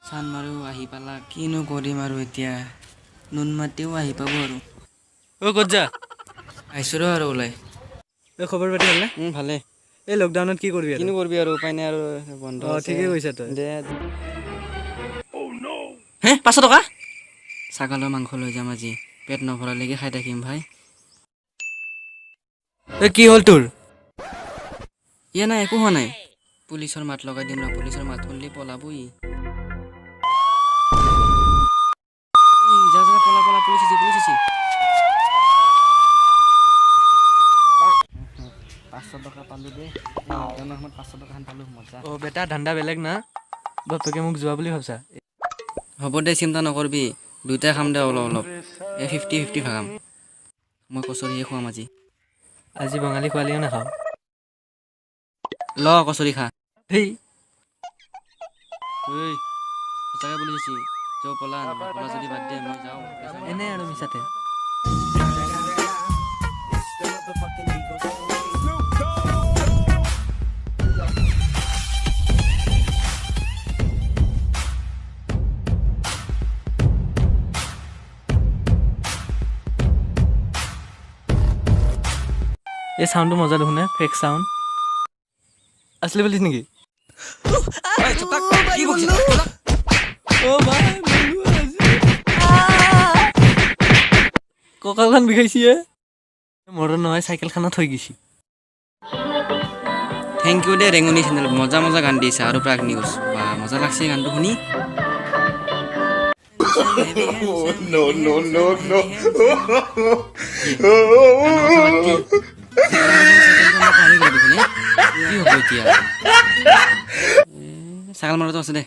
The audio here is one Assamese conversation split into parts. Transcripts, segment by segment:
চানমাৰিও আহি পালা, কিনো কৰিম আৰু এতিয়া। নুনমাটিও আহি পাব আৰু। অ' ক'ত যা? আহিছোঁ ৰ আৰু ওলাই। এই খবৰ পাতি ভালনে? ভালে। এই লকডাউনত কি কৰিবি? কিনো কৰিবি আৰু, উপায় নাই আৰু, বন্ধ। অঁ, ঠিকেই কৈছা তই। দে হে 500 টকা। ছাগলৰ মাংস লৈ যাম আজি, পেট নভৰালৈকে খাই থাকিম ভাই। এই কি হ'ল তোৰ? ইয়া নাই, একো হোৱা নাই। পুলিচৰ মাত লগাই দিম ৰ, পুলিচৰ মাত শুনিলে পলাব ই। যা যা, পলা পলা, পুলিচ আহিছে, পুলিচ আহিছে। 500 টকা পালোঁ দেই লকডাউনৰ সময়ত, 500 টকাখন পালোঁ, মজা। অ' বেটা, ধান্দা বেলেগ না, বাপেকে মোক যোৱা বুলি ভাবছা? হ'ব দে, চিন্তা নকৰিবি, দুয়োটাই খাম দে অলপ অলপ। এই 50-50 ভাগাম। মই কচৰিহে খুৱাম আজি। আজি বঙালী খোৱালিও নাখাওঁ। ল, কচৰি খা। হেই। ঐ, সঁচাকৈ বুলি কৈছি, যৌ পলা, নপলা যদি বাদ দে, মই যাওঁ। এনে আৰু মিছাতে। এই চাউণ্ডটো মজা দেখোন, ফেক চাউণ্ড আছিলে বুলিছ নেকি? কঁকালখন বিষাইছে মৰণ নহয়, চাইকেলখনত থৈ গৈছি। Thank U দে ৰেঙনি চেনেল, মজা মজা গান দিছে আৰু প্ৰাগ নিউজ বা মজা লাগছে গানটো শুনি। No, no, no, no. কি হ'ব এতিয়া? ছাগল মাৰাটো আছে দে,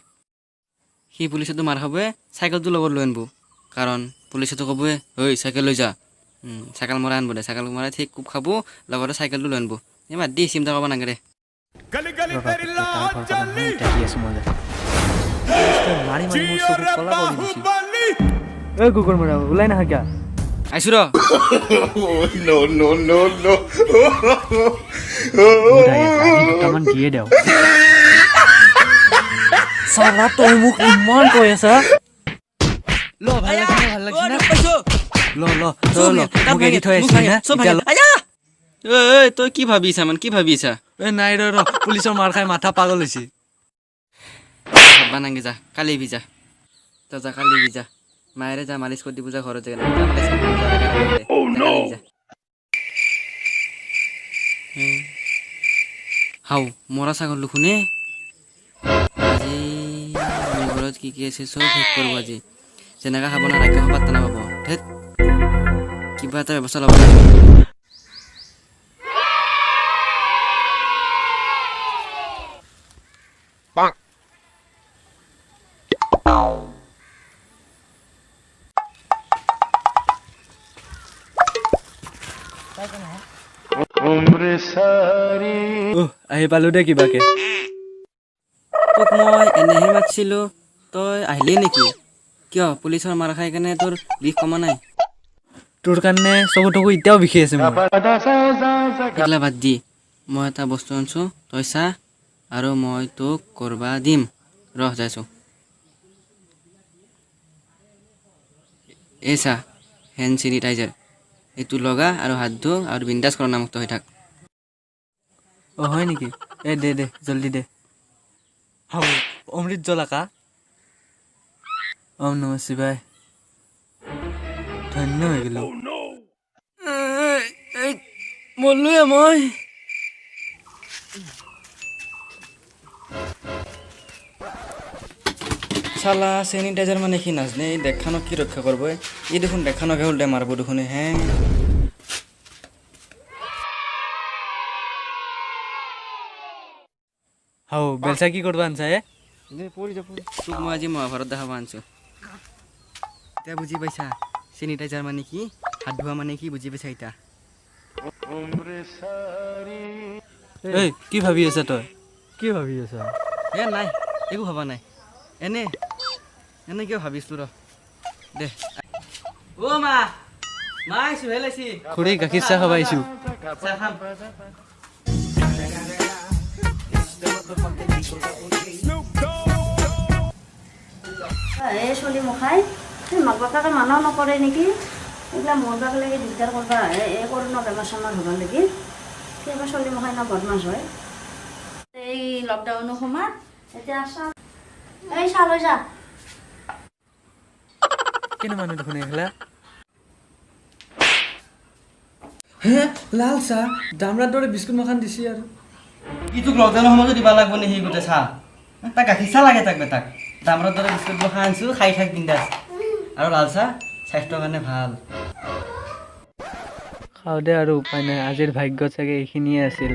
সি পুলিচেতো মাৰ খাবয়ে, চাইকেলটো লগত লৈ আনিব, কাৰণ পুলিচেতো ক'বই, ঐ চাইকেল লৈ যা। ছাগল মৰা আনিব দে, ছাগল মৰা ঠিক কোব খাব, লগতে চাইকেলটো লৈ আনিব। এই বাদ দি, চিন্তা কৰিব নালাগে দে। মাৰি মাৰি মোৰ চকু কলা কৰি দিছি। ঐ কুকুৰ মৰা, ওলাই নাহা কিয়? আহিছোঁ ৰ। No, no, no, no. দুটামান দিয়ে দেও। চালা, তই মোক ইমান কৈ আছা। ল, ভাল লাগিছে না? ভাল লাগিছে না? ল ল, তই ল, মোক এৰি থৈ আহিছিলি না এতিয়া ল। ঐ, তই কি ভাবিছা মানে, কি ভাবিছা? এ নাই, ৰ ৰ, পুলিচৰ মাৰ খাই মাথা পাগল হৈছে। ভাববা নাংগে, যা, কালি আহিবি, যা যা যা, কালি আহিবি যা। মায়েৰে যা মালিচ কৰি দিব, যা ঘৰত যা, যা মালিচ কৰি দিব, যা, যা, কালি আহিবি যা। হাও, মৰা ছাগল দেখোন। আজি মোৰ ঘৰত কি কি আছে চব শেষ কৰিব আজি। যেনেকা খাব না, ৰাক্ষস পাত্তা নাপাব। ধেত, কিবা এটা ব্যৱস্থা ল'ব লাগিব। অ, আহি পালো দে কিবাকে। তোক মই এনেহে মাতিছিলোঁ, তই আহিলি নেকি? কিয়, পুলিচৰ মাৰ খাই কেনে তোৰ বিষ কমা নাই? তোৰ কাৰণে চকু টকু এতিয়াও বিষাই আছে মোৰ। সেইগিলা বাদ দি, মই এটা বস্তু আনিছোঁ, তই চা আৰু মই তোক কৰবা দিম। ৰহ, যাইছোঁ। এই চা, হেণ্ড চেনিটাইজাৰ, এইটো লগা আৰু হাত ধু আৰু বিন্দাছ কৰোণামুক্ত হৈ থাক। অ হয় নেকি? এ দে দে, জল্দি দে। হ'ব, অমৃত জল আকা। ওম নম শিৱায়, ধন্য হৈ গ'লো। মৰলোৱে মই। চালা চেনিটাইজাৰ মানে কি নাজানে? এই দেশখনক কি ৰক্ষা কৰিব? এই দেখোন দেশখনকহে উল্টাই মাৰিব দেখোন হে। হাও, বেলচা কি কৰবা আনছা এ? পৰি যা, পৰি। তোক মই আজি মহাভাৰত দেখাব আনিছোঁ। এতিয়া বুজি পাইছা চেনিটাইজাৰ মানে কি, হাত ধোৱা মানে কি, বুজি পাইছা এতিয়া? এই কি ভাবি আছা তই? কি ভাবি আছা? এ নাই, একো ভবা নাই, এনে এনে কিয় ভাবিছোঁ ৰ। দে। অ' মা, মা আহিছোঁ, হে লাইছি। খুৰী, গাখীৰ চাহ খাব আহিছোঁ। চাহ খাম। এই চলি মুখাই সেই মাক বাপেকে মানাও নকৰে নেকি, এইগিলা মৰবাক লাগি দিগদাৰ কৰবা আহে, এই কৰোণা বেমাৰ চেমাৰ হ'ব লাগি কিবা চলি মুখাই না বদমাছ হয়। এই লকডাউনৰ সময়ত এতিয়া চাহ এই চাহ লৈ যা। কেনে মানুহ দেখোন এইগিলা। হে লাল চাহ দামৰাৰ দৰে বিস্কুট মাখান দিছি আৰু। কি তোক লকডাউনৰ সময়তো দিবা লাগব নেকি গোটেই চাহ? তাক গাখীৰ চাহ লাগে তাক বেটাক। দামৰাৰ দৰে বিস্কুট মাখা আনিছোঁ, খাই থাক বিন্দাছ। আৰু লাল চাহ স্বাস্থ্যৰ কাৰণে ভাল। খাওঁ দে আৰু উপায় নাই, আজিৰ ভাগ্যত চাগে এইখিনিয়ে আছিল।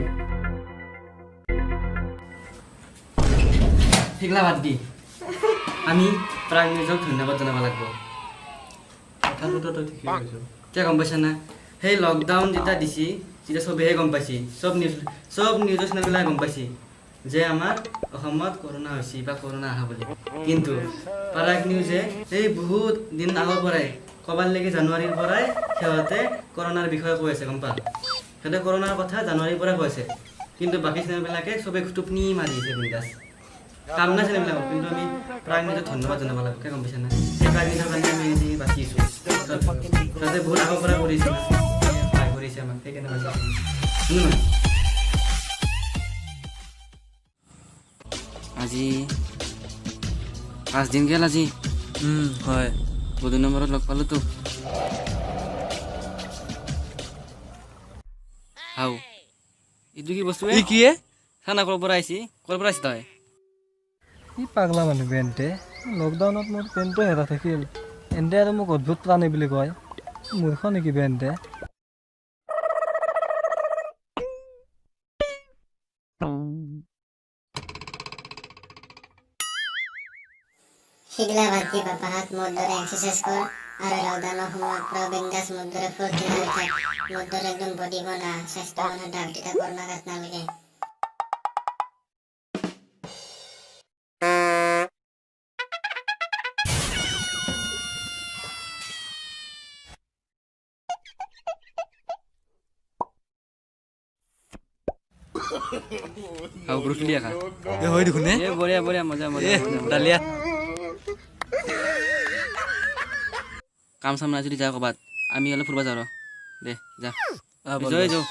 সেইগিলা বাদ দি আমি প্ৰাগ নিউজক ধন্যবাদ জনাব লাগিব। কথাটোতো তই ঠিকেই কৈছ। কিয় গম পাইছা না, সেই লকডাউন যেতিয়া দিছি তেতিয়া চবেহে গম পাইছি, চব নিউজৰ চেনেলবিলাক গম পাইছি যে আমাৰ অসমত কৰোণা হৈছে বা কৰোণা অহা বুলি। কিন্তু প্ৰাগ নিউজে এই বহুত দিন আগৰ পৰাই ক'বাৰ লাগি জানুৱাৰীৰ পৰাই সিহঁতে কৰোণাৰ বিষয়ে কৈ আছে, গম পা? সিহঁতে কৰোণাৰ কথা জানুৱাৰীৰ পৰাই কৈ আছে, কিন্তু বাকী চেনেলবিলাকে চবেই টোপনি মাৰি আছে বিন্দাছ, কাম নাই চেনেলবিলাকক। কিন্তু আমি প্ৰাগ নিউজক ধন্যবাদ জনাব লাগিব, কিয় গম পাইছা না? সেই প্ৰাগ নিউজৰ কাৰণে আমি আজি বাচি আছোঁ। সিহঁতে বহুত আগৰ পৰা কৰিছে, সহায় কৰিছে আমাক, সেইকাৰণে বাচি আছোঁ। আজি 5 দিন গেল আজি। হয়, বহুত দিনৰ মূৰত লগ পালোঁ তোক। হাও, এইটো কি বস্তু? ই কি? খানা ক'ৰ পৰা আহিছি? ক'ৰ পৰা আহিছি তই? কি পাগলা মানুহ বেণ্টে, লকডাউনত মোৰ পেণ্টটো হেৰা থাকিল, এন্তে আৰু মোক অদ্ভুত প্ৰাণী বুলি কয়, মূৰ্খ নেকি বেণ্টে? সেইগিলা বাদ দি বাপাহাত মোৰ দৰে এক্সাৰচাইজ কৰ আৰু লকডাউনৰ সময়ত পুৰা বিন্দাছ মোৰ দৰে ফূৰ্তি কৰি থাক, মোৰ দৰে একদম বডি বনা, স্বাস্থ্য বনা, থাক, তেতিয়া কৰোণা গাত নালাগে। হাও ব্ৰুচলি আঁকা। এ হয় দেখোন। এ বঢ়িয়া বঢ়িয়া, মজা মজা। ডালিয়া কাম চাম নাই যদি যা ক'ৰবাত, আমি অলপ ফুৰিব যাওঁ ৰ। দে যা, যাওঁ যাওঁ।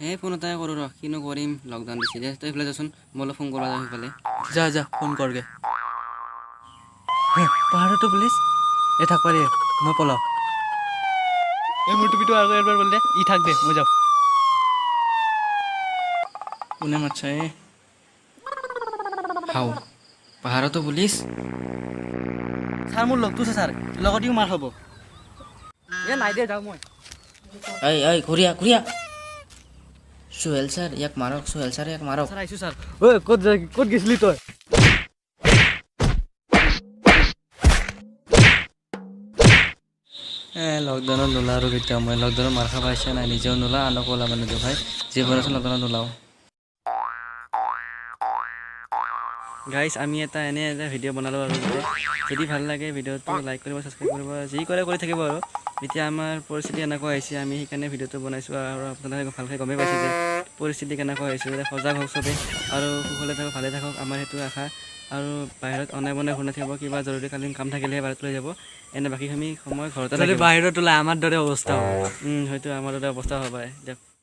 এই ফোন এটাই কৰোঁ ৰ, কিনো কৰিম, লকডাউন দিছে। দে তই এইফালে যাচোন, মই অলপ ফোন কৰিব যাওঁ সেইফালে। যা যা ফোন কৰগে। পাহাৰতো পুলিচ এ থাক পাৰি, মই পলাওঁ। এই মোৰ টুপিটো আৰু এবাৰ বল দে, ই থাক দে, মই যাওঁ। কোনে মাতছা? এ হাও, পাহাৰতো পুলিচ। ছাৰ মোৰ লগটো আছে ছাৰ, লগতেও মাৰ খাব। এ নাই দে যাওঁ মই। এই এই ঘূৰিয়া ঘূৰিয়া, সোহেল ছাৰ ইয়াক মাৰক, সোহেল ছাৰ ইয়াক মাৰক। ছাৰ আহিছোঁ ছাৰ। ঐ ক'ত যাই, ক'ত গৈছিলি তই? এ লকডাউনত নোলা আৰু কেতিয়া মই লকডাউনত মাৰ খাব পাইছা নাই, নিজেও নোলা আনকো ওলাব নিদিওঁ ভাই, যি বনাইছোঁ লকডাউনত নোলাওঁ। গাইজ আমি এটা এনে এটা ভিডিঅ' বনালোঁ আৰু যদি ভাল লাগে ভিডিঅ'টো লাইক কৰিব, ছাবস্ক্ৰাইব কৰিব, যি কৰে কৰি থাকিব। আৰু এতিয়া আমাৰ পৰিস্থিতি এনেকুৱা হৈছে, আমি সেইকাৰণে ভিডিঅ'টো বনাইছোঁ আৰু আপোনালোকে ভালকৈ গমেই পাইছে যে পৰিস্থিতি কেনেকুৱা হৈছে। সজাগ হওক চবেই আৰু কুশলে থাকক, ভালে থাকক, আমাৰ সেইটো আশা। আৰু বাহিৰত অনাই বনাই ঘূৰি নাথাকিব, কিবা জৰুৰীকালীন কাম থাকিলেহে বাহিৰত লৈ যাব, এনে বাকীখিনি সময় ঘৰতে বাহিৰত ওলাই আমাৰ দৰে অৱস্থা হ'ব। হয়তো আমাৰ দৰে অৱস্থা হ'ব পাৰে। দিয়ক।